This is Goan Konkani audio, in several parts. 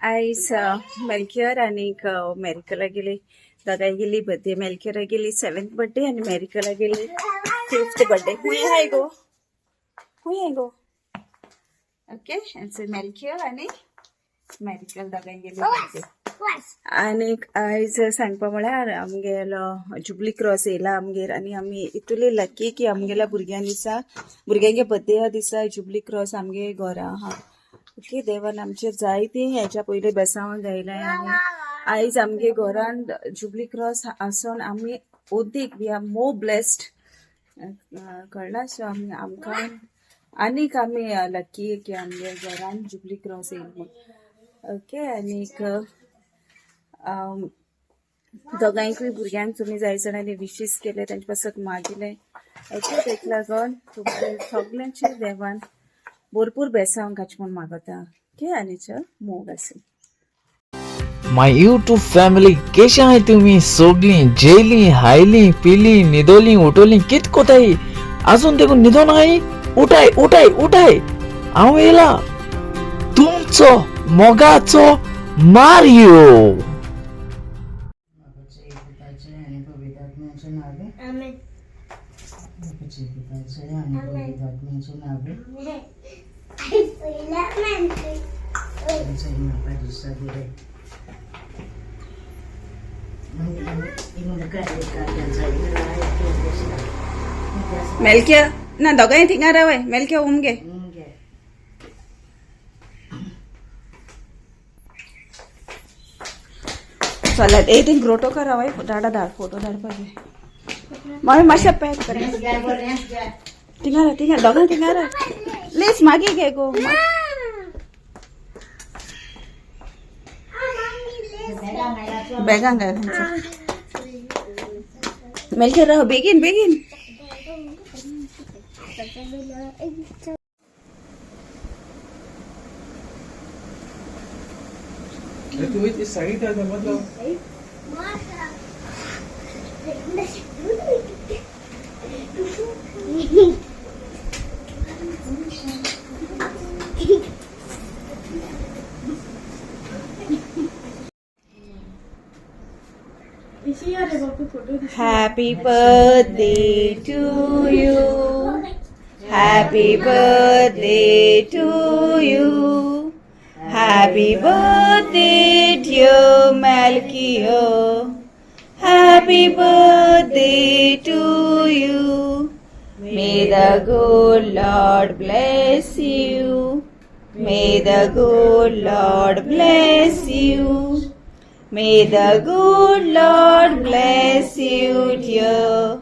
आयज मेलकियर आनीक मेरिकला गेली दोगांय गेली बर्थडे. मेलकियरा गेली 7th birthday आनी मेरिकला गेली 5th birthday. खूंय आहाय गो? खूंय आहाय गो? ओके, मेलकियर आनी मेरिकल दोगांय गेली बर्थडे. आनीक आयज सांगपा म्हळ्यार आमगेलो जुबली क्रॉस येयला आमगेर आनी आमी इतुले लकी की आमगेल्या भुरग्यां दिसा, भुरग्यांगे बर्थडे दिसा जुबली क्रॉस आमगे घरा आहा. ओके, देवान आमचेर जायतीं हेच्या पयलीं बेसांव गायलां आनी आयज आमगे घरान जुबली क्रॉस आसोन आमी ओदीक we are more blessed, कळ्ळा? सो आमी आमकां आनीक आमी लकी की आमगे घरान जुबली क्रॉस येयला म्हूण. ओके, आनीक दोगांयकूय भुरग्यांक तुमी जाय जाणांनी विशीस केले, तांचे पासत मागिलें. ओके, तेका लागून तुमचे सगल्यांचे देवान भरपूर बेसांव घालचें म्हूण मागता. ओके, आनी चल, मोग आसूं. माय यूट्यूब फॅमिली, केशे आहाय तुमी सोगलीं? जेयलीं, हायलीं, पिलीं, न्हिदोलीं, उठोलीं, कित कोताय? आजून देखून न्हिदोन आहाय? उठाय, उठाय, उठाय, हांव येयला तुमचो मोगाचो मारियो. बापाचे, पिताचे आणि पवित्र आत्म्याचे नावे. आमेन. बापाचे, पिताचे आणि पवित्र आत्म्याचे नावे. पहिला म्हणते. म्हाका दिसता दिले. मेलक्या ना, दोगांय थिंगा रावय. मेलक्या उमगे. चला, ए थिंग ग्रोटो का रावय. डाडा धाड, फोटो धाडपाक जाय. मागीर मातशें पॅक कर. थिंगा राव, थिंगा, दोगांय थिंगा राव. प्लीज मागीर घे गो. बॅगां घाल. मेलक्या राव, बेगीन बेगीन. Happy birthday to you. Happy birthday to you. Happy birthday, dear Malkio. Happy birthday to you. May the good Lord bless you. May the good Lord bless you. May the good Lord bless you, dear.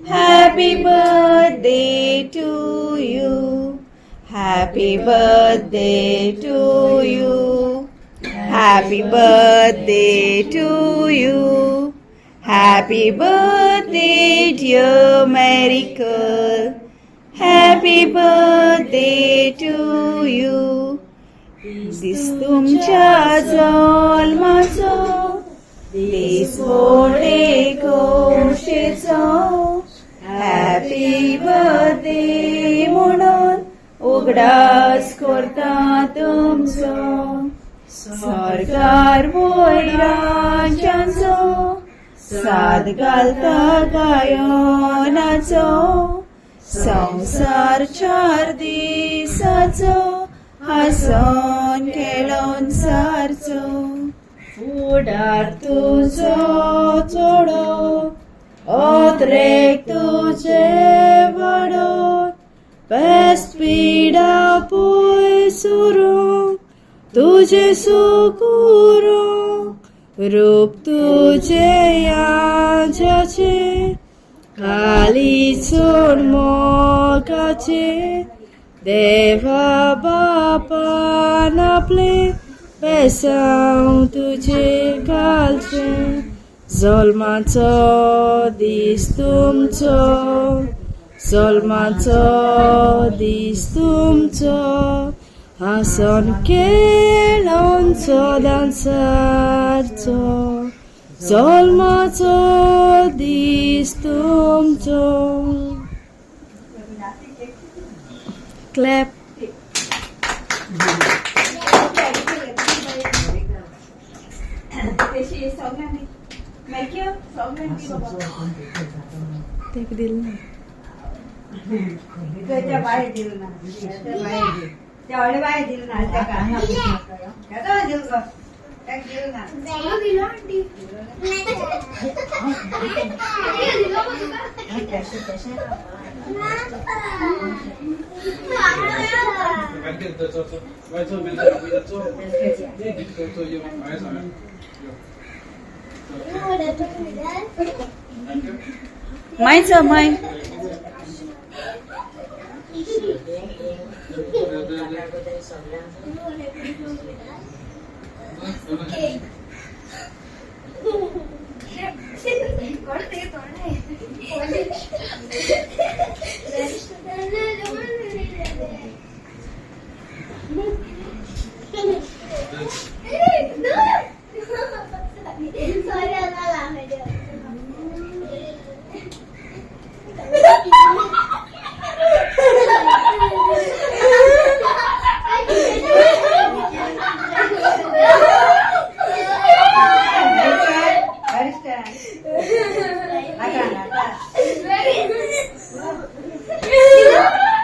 Happy birthday to you. Happy birthday to you. Happy birthday to you. Happy birthday, dear Miracle. Happy birthday to you. दीस तुमच्या जल्माचो दीस व्हडले खोशेचो, हॅपी बर्थडे म्हणून उगडास करता तुमचो. सरकार वैरांच्यांचो साद घालता गायनाचो, संवसार चार दिसाचो हांसोन खेळोन सारचो. फुडार तुजो चोडो, अत्रेक तुजे वाडो, पेस पिडा पयस उरूंक, तुजें सूख उरूंक, रूप तुजें आज्याचें, काळीज सोड मोगाचें, देवा बापान आपलें बेसांव तुजें घालचें. जल्माचो दीस तुमचो, जल्माचो दीस तुमचो, हांसोन खेळोन सदांच सारचो, जल्माचो दीस तुमचो. क्लॅप. तेका दिल ना. माय च माय.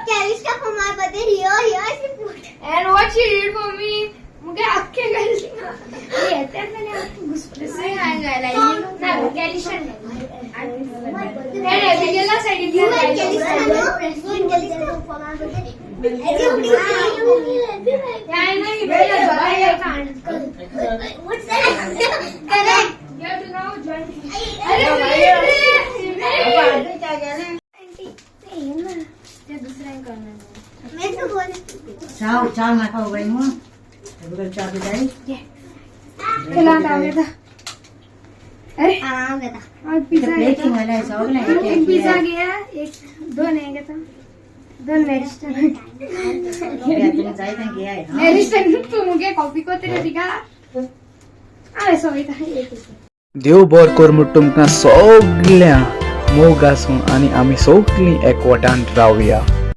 Kalishka for my birthday here, here she put. And what she did for me, मुगे अख्खे गल्ली येते You and Kalishka, no? You and Kalishka for my birthday. What's that? Correct. मैं तो बोल चाव चाव नाका उगाई मग अगोदर चहा पिताई. आराम करता. पिझ्झा प्लेटिंग वाला सगळें. एक पिझ्झा घ्या, एक दोन हे घेता, दोन वेजिटेबल. जाय तांकी आहे. वेजिटेबल तू मुगे कॉफी कोतरे तिका हांवें सोयता एक. देव बर कर म्हूण तुमकां सगळ्यांक मोग आसूं आनी आमी सगळीं एकवटान रावया.